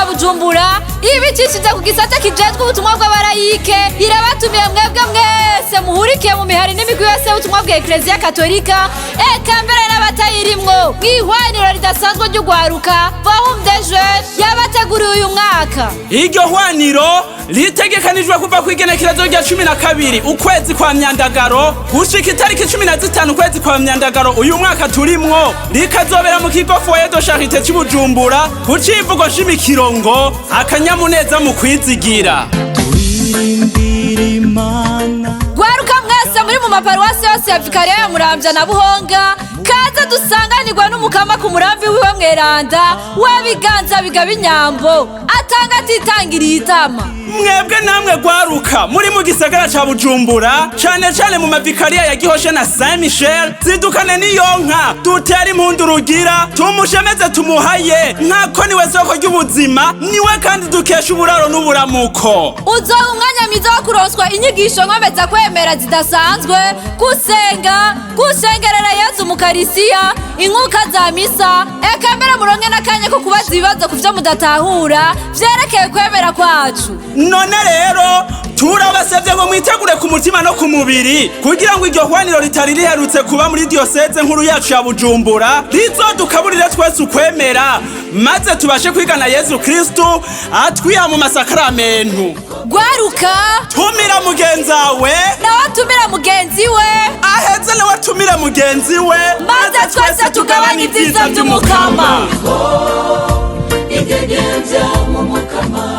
Bujumbura ibicishije ku gisata kijejwe ubutumwa bw'abarayike irabatumiye mwebwe mwese muhurikiye mu mihari n'imigwi yose y'ubutumwa bwa Ekleziya Katolika, eka mbere n'abatayirimwo, mw'ihwaniro ridasanzwe ry'ugwaruka Forum des Jeunes yabateguriye uyu mwaka. Iryo hwaniro ritegekanijwe kuva ku igenekerezo rya 12 ukwezi kwa Myandagaro gushika itariki 15 ukwezi kwa Myandagaro uyu mwaka turimwo, rikazobera mu kigo Foyer de Charité c'Ibujumbura ku civugo nshimikiro ngo "Akanyamuneza mu kwizigira". Turirimbira Imana. Gwaruka mwese muri mu maparuwasi yose ya Vikariya ya Muramvya na Buhonga, kaze dusanganirwa n'Umukama ku murambi wiwe mweranda w'abiganza bigaba inyambo, atanga atitangiriye itama. Mwebwe namwe gwaruka muri mu gisagara ca Bujumbura, cane cane mu mavikariya ya Gihosha na Saint Michel, zidukane niyonka dutere impundu rugira tumushemeze, tumuhaye nkako niwe soko ry'ubuzima, niwe kandi dukesha uburaro n'uburamuko. Uzoba umwanya mwiza wo kuronswa inyigisho nkomeza kwemera zidasanzwe, gusenga, gusengerera Yezu mukarisiya, inkuka za misa, eka mbere muronke n'akanya ko kubaza ibibazo ku vyo mudatahura vyerekeye kwemera kwacu. None rero turabasabye ngo mwitegure ku mutima no ku mubiri kugira ngo iryo hwaniro ritari riherutse kuba muri diyoseze nkuru yacu ya Bujumbura rizodukaburire twese ukwemera, maze tubashe kwigana Yezu Kristu atwiha mu masakaramentu. Gwaruka, tumira mugenzawe, nawe atumira mugenzi we, aheze nawe atumire mugenzi we, maze twese tugabanye ibyiza vy'Umukama. Idegembya mu Mukama.